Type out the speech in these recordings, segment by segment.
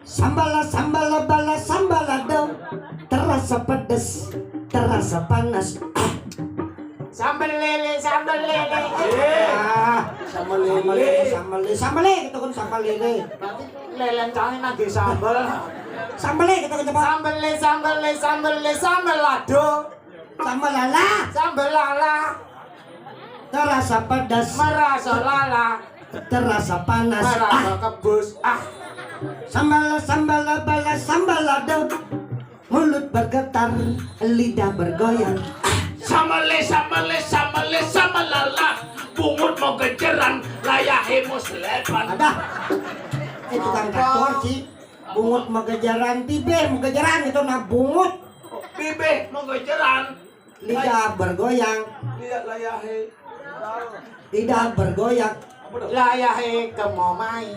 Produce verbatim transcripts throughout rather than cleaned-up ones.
Sambala, sambala, bala, sambala do. Terasa pedes, terasa panas. Ah. Sambel lele, sambel lele. Ah, sambel lele, sambel lele, sambel lele, kita kan sambel lele. Berarti lele cangin lagi sambel. Sambel lele, kita kan cepat. Sambel lele, sambel lele, sambel lele, sambel lado. Sambel lala. Sambel lala. Terasa pedas. Merasa lala. Terasa panas. Merasa kebus. Ah. Sambal, sambal, bala, sambal lado. Mulut bergetar, lidah bergoyang. Sambale, sambale, sambale, sambalala. Bungut mau gejeran, layahe mau selepan. Ada. Eh, tukang traktor sih. Bungut mau gejeran, tibe mau gejeran itu nah bungut. Bibih mau gejeran. Lidah bergoyang. Lihat layahe. Lidah bergoyang. Layahe kemomai.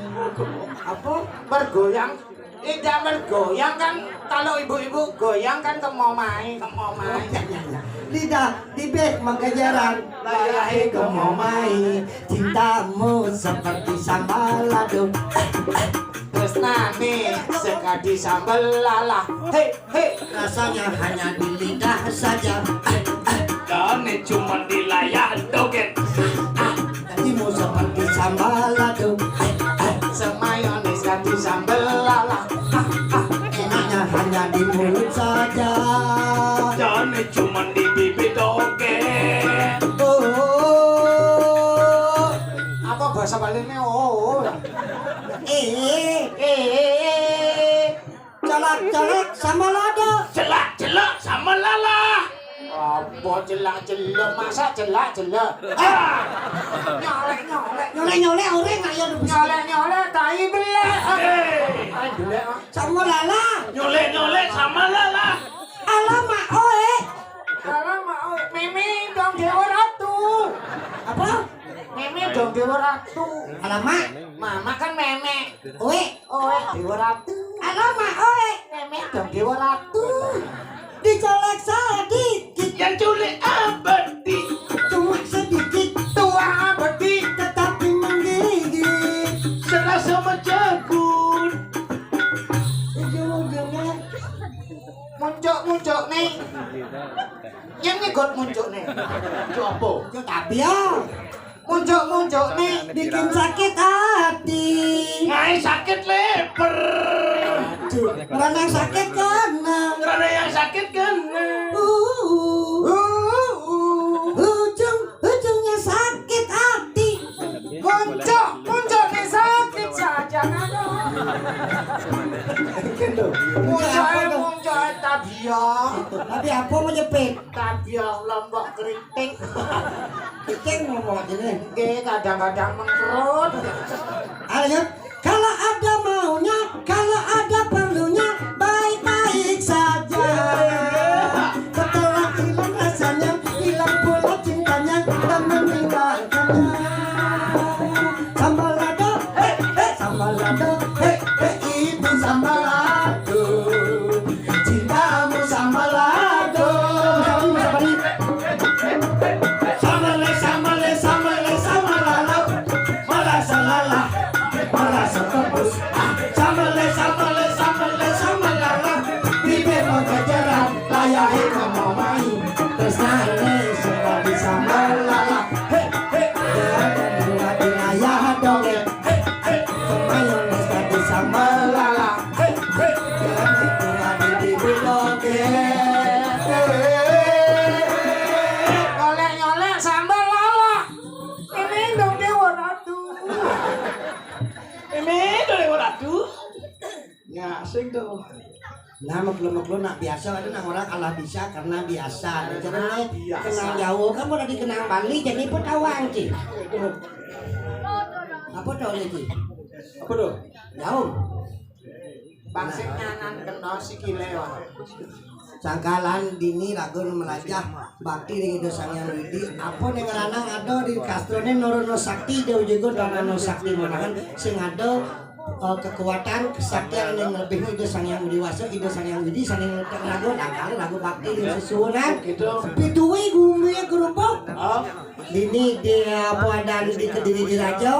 Apa? Bergoyang. Lidah bergoyang kan, kalau ibu-ibu goyang kan kemomai, kemomai. Lidah tibe mau gejeran. Layahe kemomai. Cintamu seperti sambal lado. Tresnane sekadi sambel lala. He, he. Rasanya hanya di lidah saja. Dane cuma di layah dogen. Tadimu seperti sambal lado. Semayone sekadi sambel lala. Enaknya hanya di mulut saja. Dane cuma di bibir dogen. Oh. Apa bahasa Baline? Oh. Eh, eh, eh, eh. Colak-colak sama lada. Celak-celak sama lala. Apa celak-celak? Masa celak-celak? Ah! Nyolek-nyolek. Nyolek-nyolek orang nak ya. Nyolek-nyolek tai belek. Eh. Tai belek. Sama lala. Nyolek-nyolek sama lala. Alamak, oe. Alamak, oe. Mimi dong Dewa Ratu. Apa? Mimi dong Dewa Ratu. Alamak. Mama kan meme. Oe. Oe, Dewa Ratu. Alamak, oe. Meme dong Dewa Ratu. Dicolek sedikit. Yang culik abadi. Cuma sedikit. Tua abadi. Tetapi menggigit. Serasa mencegut. Ujung-ujungnya. Muncuk-muncuk nih. Yang nyegot muncuk nih. Muncuk apa? Muncuk tapi ya. Muncuk-muncuk nih bikin sakit hati. Ngai sakit leper. Aduh, karena sakit kena. Karena yang sakit kena. Uh, uh, uh. Ujung-ujungnya sakit hati. Muncuk, muncuk nih sakit saja. Muncuk, muncuk tabiah. Tapi apa mau jepit? Tabiah lombok keriting. Keriting ngomong ini. Nggih, kadang-kadang mengkerut. Ayo, kalau ada maunya, kalau ada perlunya, baik-baik saja. Setelah hilang rasanya, hilang pula cintanya, dan meninggalkannya. Sambal lado, hei, hei, sambal lado, hei, hei, ibu sambal lado. Cintamu sama lado. Samale, samale, samale, sama lalo. Merasa lalah, merasa tebus. Ah, samale, samale, samale, sama lala. Bibir menggejeran, layahe ngomong main. Tresnane suka di sambal lala. Hei, hei, hei, hei, hei, hei, hei, hei, hei, hei, hei, hei, hei, Nyolek-nyolek sambal lala. Ini dong Dewa Ratu. Ini dong Dewa Ratu. Ya, sing tuh. Nah, meklo-meklo nak biasa ada nang orang kalah bisa karena biasa. Nah, jadi biasa. Kenang Jawa kan udah dikenang Bali, jadi apa tawang, Ci? Apa tawang, Ci? Apa tuh? Jauh. Pangsip nyanan kena sikile, wah. Sangkalan dini ragun melajah bakti ring Ida Sang Hyang Widi. Apa ning ranang ada di kastrone nurono sakti, dia juga tanano sakti menahan sing ada Eh, kekuatan kesaktian yang lebih Ida Sang Hyang Widi Wasa, Ida Sang Hyang Widi sané ngletek raga, dangkal raga bakti ring sesuunan. Gitu. Pituwé gumi grubug. Ah. Dini di apa dan di Kediri Diraja,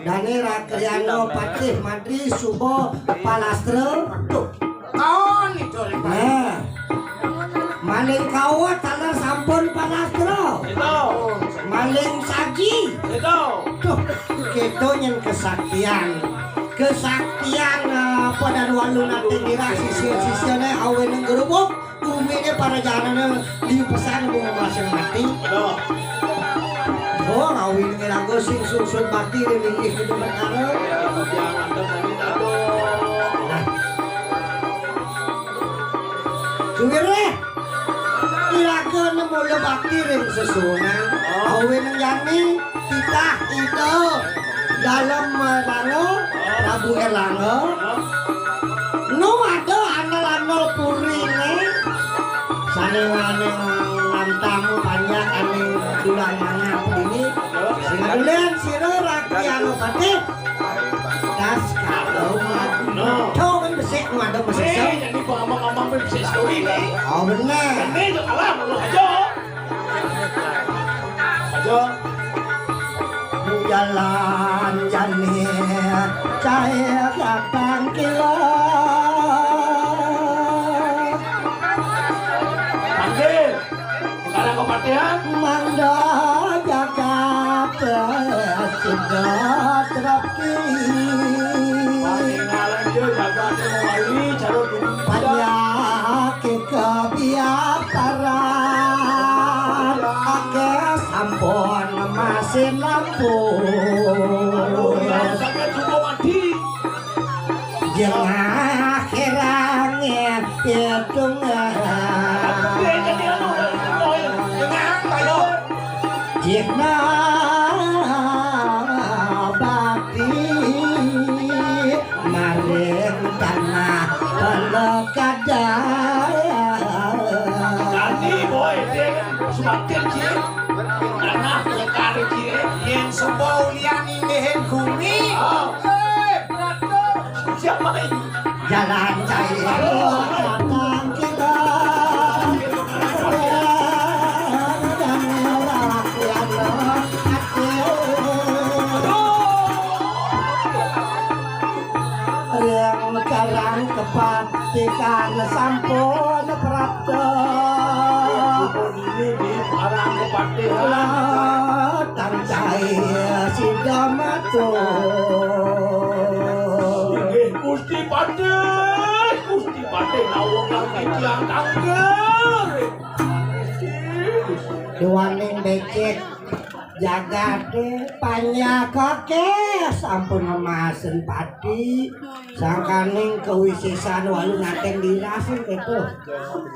dané Rakriana Patih Madri suba palastra. Tuh. Tahun itu, Rik. Nah. Maling kawat taler sampun palastra. Itu. Maling saji. Itu. Tuh, kéto nyén kesaktian. Kesaktian, eh, apa dan walu nanti ngira sisya-sisyané awining grubug. Guminé para janané liu pesan bunga masing mati. Aduh. Oh, ngawin ngiraga sing susun bakti ring linggih Ida Betara. Nah. Suwiré. Iraga nemula bakti ring sesuunan. Oh. Awin jani titah Ida Dalem Rangga, Prabu Erlangga. Nu ada andal-andal puriné sané waning lantamu panjak ané dulang manah dini. Sing adulen sira Rakriana Patih. Das kalau madu. Tuh kan besik, nu ada besik. Eh, jadi gua ngomong-ngomong pun bisa story nih. Oh, bener. Ini tuh kalah mulu aja. Aja. Jalan jani cahaya datang kilat. Panggil. Sekarang kepatihan. Mangda jagat sida trapi. Paninggalan dia jagat yang wali, cara dulu. Panyakit kebiasaran. Oke, sampun masin lampu. Aduh, ya, sampai cukup mati. Jengah kirang pitung. Jengah bakti maring tanah pelekadan. Dadi, boy, dia semakin, Cik. Tanah pelekar, Cik. Yang sebau lian indihin bumi. Oh. Siapa ini? Jalan cai datang kita. Yang karang kepatikan sampun prapta. Ini di Parang Kepatihan. Tang cai sida matur. Inggih Gusti Patih, Gusti Patih nawungang titiang tangkil. Duaning becik jagaté panjak kakeh sampun ngemasin pati. Sangkaning kawisésan walu nateng dirasin kéto.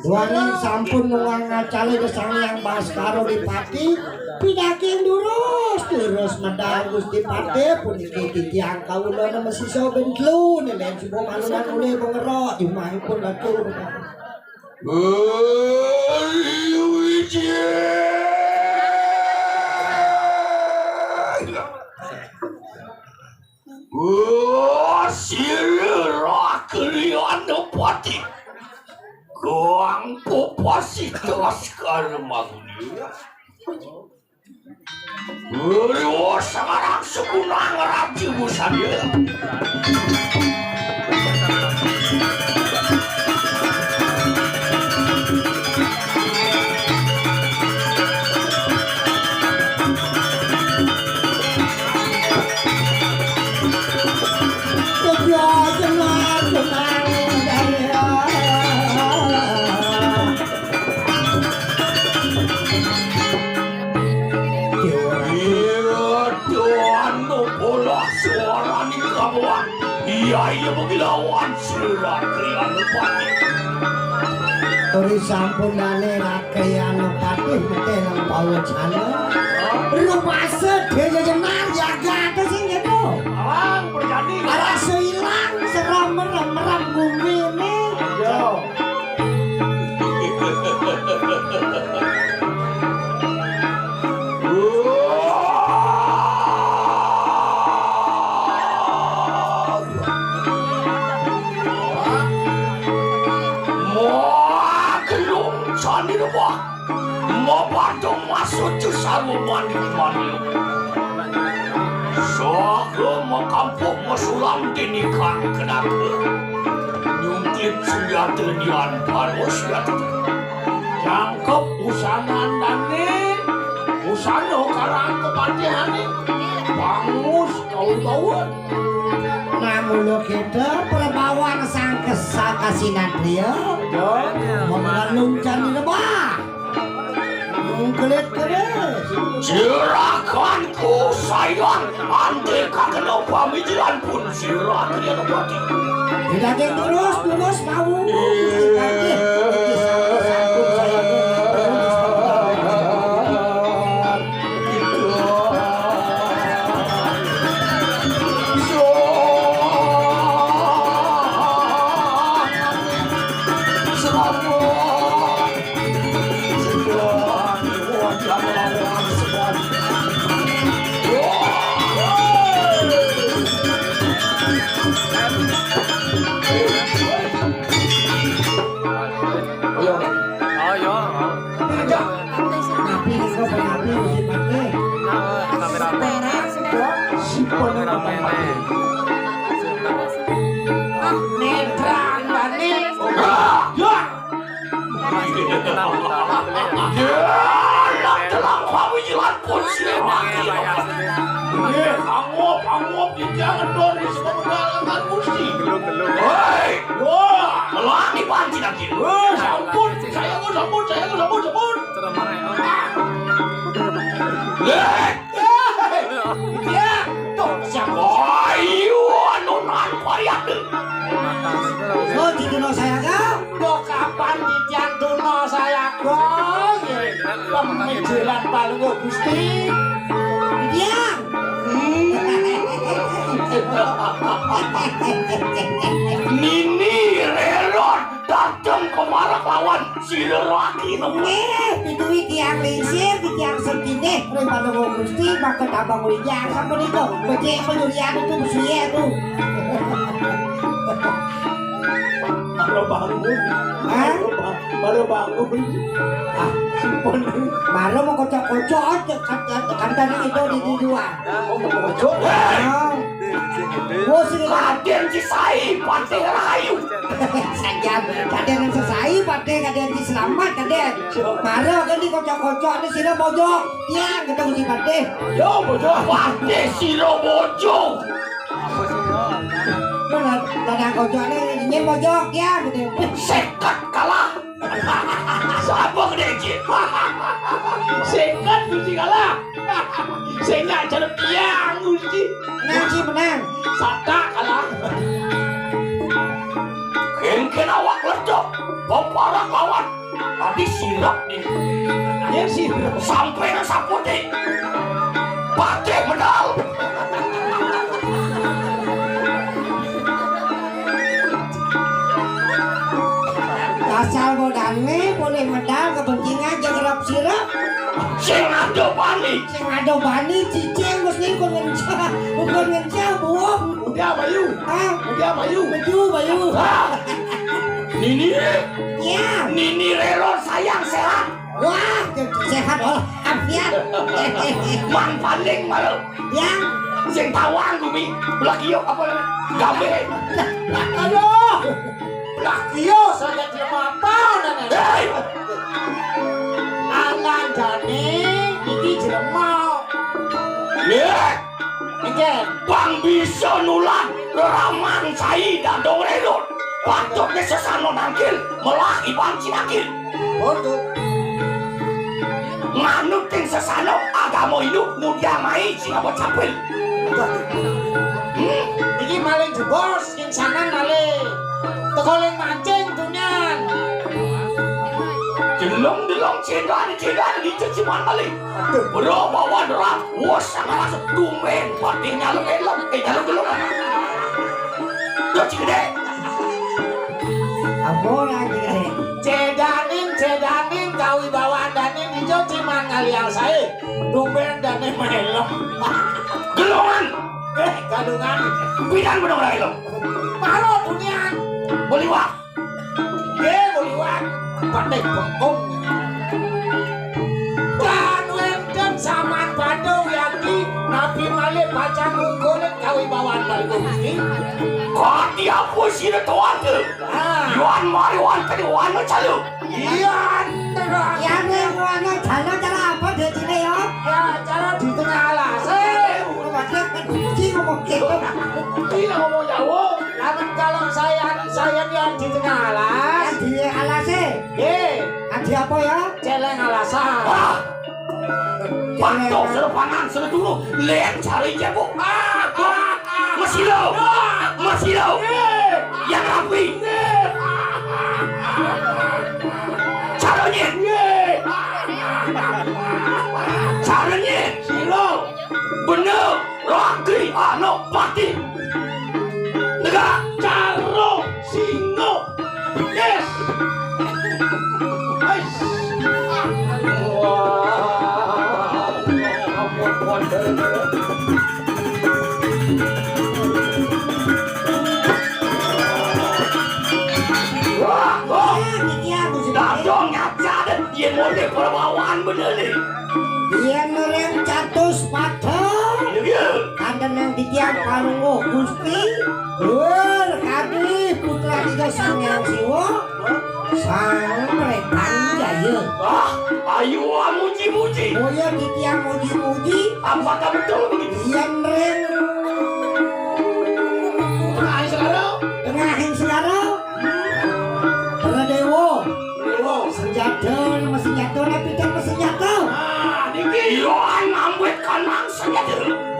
Duaning sampun nuwang ngacalé Sang Hyang Baskara Dipati, pidaging durus, durus medal Gusti Patih, puniki titiang kawula masisa ben telu, nilén suba malunan ulih bengerok, jumahipun batu. Oh, sira Rakriana Patih. Kang pepasih telas karmaguna. Guru sekarang sekunang raja busana. Ira doan polah suarane kawan. Iya, iya, begilawan surat krian pati. Turi sampun dane Kayana Patih meteh nang pawacana. Rumasa dene jenar jagate sing kena. Alang berjani. Rasa ilang seram merem-merem gumine. Ayo. Wah, mapadha masucu sarwa mandi mandi. Saha makampuk masulam dini kang kenaga. Nyungkit senjata dian paros yata. Jangkep usanan dane, usana karang kepatihane. Pangus kaul bawon. Namula kita prabawan sangkes sakasinatria. Ya. Menglanungkan lebah. Mungkelit keris. Juraganku sayang, ante kakena pamijilan pun sira kriya nepati. Daging durus, durus mau. Gusti Patih. Gusti Sampun saya. Ayo. Ayo. Napi engko, napi mesti pakai. Kamera. Kamera mene. Netrang bani. Ya. Ya, telah kami jelas pun sira. Nggih, angup, angup, titiang ngedon ing sepemedalan Gusti. Gelung, gelung. Hei! Wah, melani panci lagi. Wah, sampun, saya kok sampun, saya kok sampun, sampun. Ceremai. Ah. Lek. Ya, tuh, siapa? Ayo, anu nan varian. Oh, di dunia saya kau. Mbok kapan titiang tuna sayaga, nggih. Pemijilan Palungguh Gusti. Titiang. Hmm. Nini Relon dateng kemarak lawan sira lagi nemu. Nggih, pituwi tiang lingsir, tiang sentine, ring Palungguh Gusti, maka tambang wijang sapunika. Becik penyurian itu besuye itu. Baru bangun. Hah? Baru ba-, baru bangun. Ah, simpun. Baru mau kocok-kocok, kan, kan, kan tadi itu di, di luar. Oh, mau kocok? Ah. Oh, sing Raden Cisai Patih Rahayu. Sajan, Raden Cisai Patih, Raden Ciselamat, Raden. Baru kan di kocok-kocok, di sini pojok. Tiang ketemu si Patih. Yo, pojok. Patih sira pojok. Lah, lah, nang kocokne nyem pojok ya, gitu. Seket kalah. Sapa gedhe iki? Seket Gusti kalah. Sing nyak jeruk tiang Gusti. Menang sih, menang. Satak kalah. Kengken awak ledok, peparak lawan. Tadi sirep nih. Ya sirep. Sampai nang saputi. Pakai medal. Asal modalne boleh medal kepentingan jegerap sirep. Sing ada bani. Sing ada bani cicing wis ning kon ngencah. Bukan ngencah, buang. Udah, Bayu. Hah? Udah, Bayu. Maju, Bayu. Ah. Nini. Ya. Nini Relo sayang sehat. Wah, sehat walafiat. Man paling malu. Ya. Sing tawang gumi. Belah kiyo apa namanya? Gabe. Aduh. Belah kiyo saja jelema apa namanya? Hei. Anak jane iki jelema. Nggih. Nggih. Bang bisa nulak reraman sai dadong redot. Patutnya sesano nangkil, melah iban cinakil. Betul. Manut ing sesano agama Hindu mudia mai sing abot capil. Hmm? Iki maling jebos, insanan maling. Teko ling mancing dunyan. Delong-delong cedan-cedan dicuci maling. Aduh. Bro bawa derap, wos sama langsung tumben. Pati nyaluk elem, eh, nyaluk delok. Yo, Cigede. Ampun, Cigede. Cedanin, cedanin, kawibawaan danin dicuci man ngaliang sae. Tumben dane melem. Gelongan. Eh, galungan. Pidan bedong ora elem. Paro dunyan. Beliwak. Nggih, beliwak. Patik bengkung. Aku sira tuan tu. Ah. Yuan mari wan kadi wan macalu. Iya, terus. Ya, nek wan macalu cara apa dia sini ya? Ya, cara di tengah alas. Eh, maksudnya kan kunci ngomong gitu. Iya, ngomong jauh. Lamun kalau saya, saya yang di tengah alas. Yang di alas, eh. Eh. Ada apa ya? Celeng alasan. Ah. Patuh sira pangan sira turu, len cari jebuk. Ah, ah, ah. Masilo. Masilo. Ya rapi. Caranya. Caranya. Silo. Bener. Raki anak pati. Negak. Caro singo. Yes. Ais. Wah. Wah, wah. Dadong ngaca deh. Dia model perbawahan bener nih. Yen ring catus padha, iya, iya, kandenang titiang palungguh Gusti, dhuwur kadi putra Ida Sang Hyang Siwa, Sang Pretan Jaya. Ah, ayo, ah, muji-muji. Oh iya, titiang muji-muji. Apakah betul begitu? Yen ring Tengahing segara. Tengahing segara. Pradewa. Pradewa. Senjata, nama senjata, napi ten senjata? Ah, niki. Yohan ambet kanang senjata.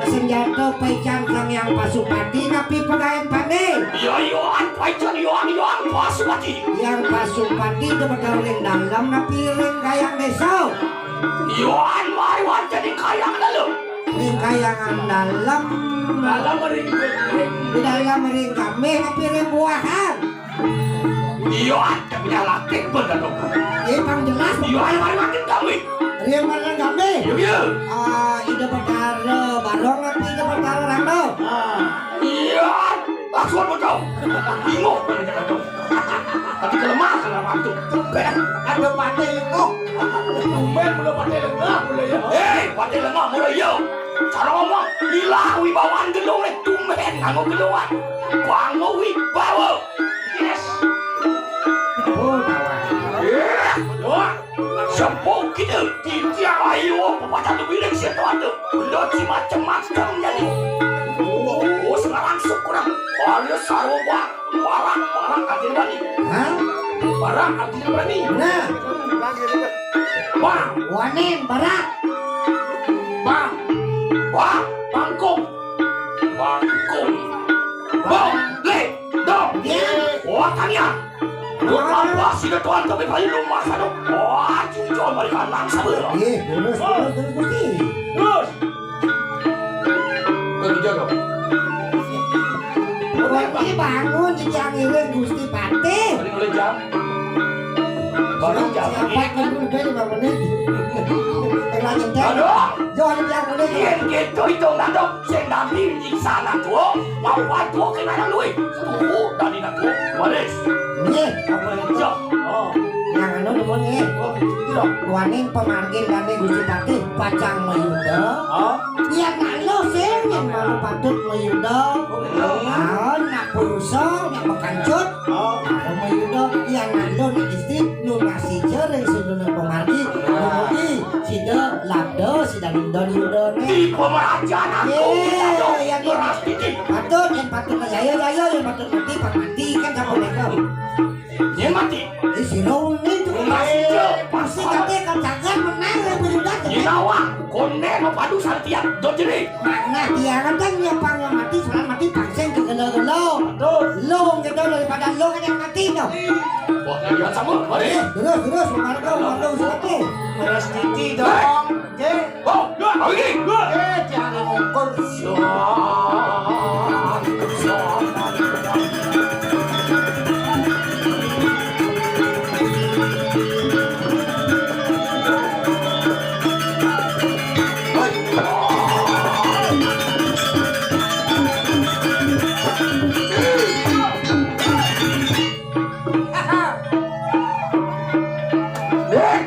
Senjata paican Sang Hyang Pasupati, napi pagaen pane? Ya, Yohan paican, Yohan, Yohan Pasupati. Hyang Pasupati demedaring dalem, napi ring kayang desa? Yohan mari wantah di kayang dalem. Ring kayangan dalem. Dalem ring, ring. Dalem ring kami, napi ring buahan? Iya, ada punya latih bener dong. Iya, pang jelas. Iya, ayo mari makin kami. Ring marang kami. Iya, iya. Ah, Ida Betara Barong, napi Ida Betara Rando? Ah, iya. Langsung betul. Bingung bener dong. Tapi kelemah, kelemah tuh. Tumben ada pate lengah. Tumben mula pate lengah mula ya. Hei, pate lengah mula ya. Cara ngomong, lila wibawan gelung le tumben nganggo gelungan. Bango wibawa. Yes. Oh, bawa. Iya. Doang. Sempung kita. Titiang ayo pepatah tu bilik siapa tu. Belum si macam-macam jadi. Oh, sekarang syukuran. Balik sarung, Bang. Barak, barak artinya berani. Hah? Barak artinya berani. Nah. Bang. Wanen, barak. Bang. Wah, bangkung. Bangkung. Bang, le, dong. Ya. Wah, tanya. Lu apa sih, tuan, tapi paling lu masa dong. Wah, jujur mereka nang sabar. Iya, terus, terus, terus, Gusti. Terus. Lagi jaga. Gusti bangun, titiang iring Gusti Patih. Tadi mulai jam. Baru jam. Siapa yang kan dulu, udah lima menit. Terlanjur, Teh. Aduh. Jangan titiang menit. Iya, gitu, itu, nggak dong. Sing nanti nyiksa anak tua, mau bantu ke mana lu, eh? Tuh, tadi anak tua, baris. Iya, apa itu? Ya. Oh. Yang anu, demen, eh. Oh, gitu dong. Waning pamargin dane Gusti Patih pacang mayuda. Oh. Yen nak lo sing yen malu patut mayuda. Oh, gitu. Nah, nak purusa, nak makancut. Oh. Nak mayuda, yen nak lo nak istri, nunas sija ring sedulur pamargi. Ah. Dumugi sida labda, sida nindon yudane. Di pemerajan aku, iya, kita dong, iya, iya. Nunas titi. Patut, yen patut jaya, jaya, yen patut mati, pat mati, kan sama mereka. Yen mati. Di sira wengi tuh. Mati, pasti kate kan jagat menang, ya, penyudah. Yen awak, konek mapadu santian, dot jeri. Nah, dia kan kan nyepang mati, surat mati, pangsing ke gelo-gelo. Betul. Lo wong gelo daripada lo kan yang mati, no. Wah, dia sama, mari. Terus, terus, marga, marga, usaha. Terus titi dong. Nggih. Oh, lagi. Eh, jangan ngukur.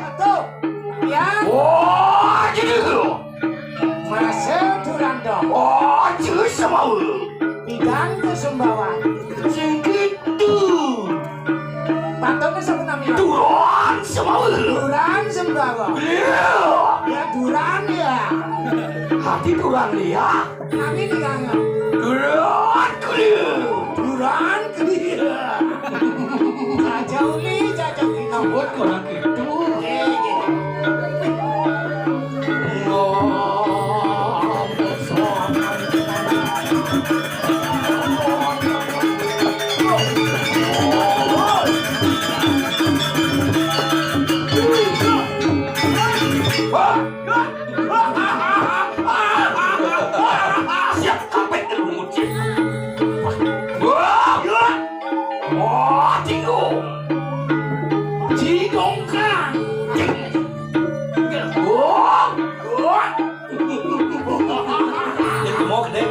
Aduh. Ya. Wah, jadi lu. Masih Durando. Oh, jelas sama lu. Tiduran liya. Kami dikangen. Duran kuliah. Duran kuliah. Caca uli, caca uli. Sambut kurang itu. Eh, gitu. Siap, kapet, terus ngucit. Wah, wah. Wah, tinggung. Tinggung, Kang. Wah, wah. Itu mau gede.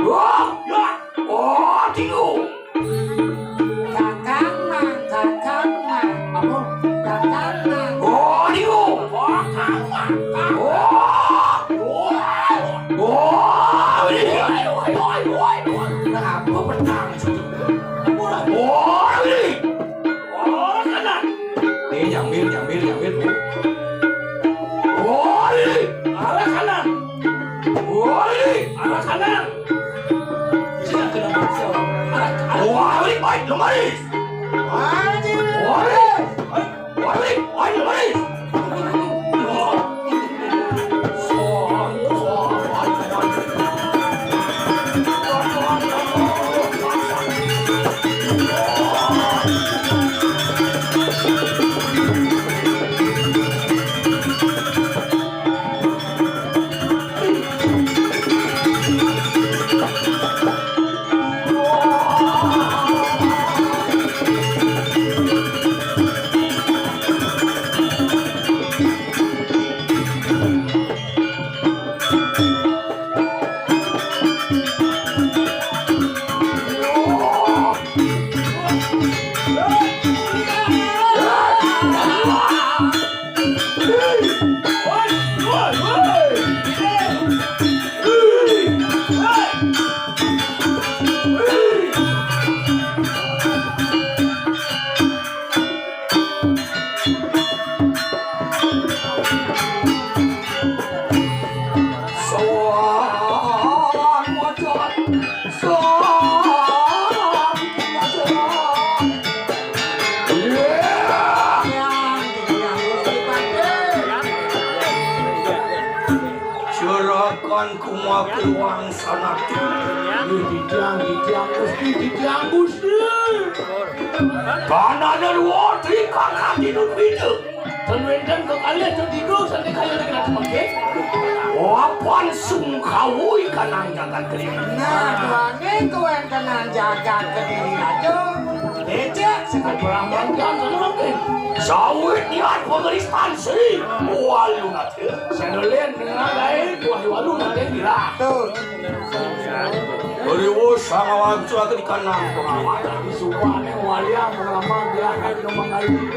Wah, wah. Oh, tinggung. Kakang Mang, Kakang Mang. Apa? Kakang Mang. Oh, tinggung. Oh, Kakang Mang. Oh, oh, oh, ini. Kenapa pertama situ? Oh, ini. Oh, kanan. Nih, jambil, jambil, jambil. Oh, ini. Arah kanan. Oh, ini. Arah kanan. Sila kena maksa. Anak, anak. Wah, balik, balik, lemaris. Wah, balik, balik, balik, lemaris. Serakan kumakuang sanati. Titiang, titiang, Gusti, titiang, Gusti. Panada dua, trika kati nun wida. Ten wenten kekalih, ten tiga, sane kaya dengan semangkit. Wapan sungkawi kanang jagat kediri. Nah, duane kewentenan jagat kediri aja. Becek, sekat perang bangkian, ten mungkin. Sawit niat pengeris tansi. Walu nate. Sadolen, dengan lain, wahyu walu nate, bila. Tuh. Riwo sanga wancu aku di kanang pengawalan. Supane waliang pengamal dia, hati nomor kali.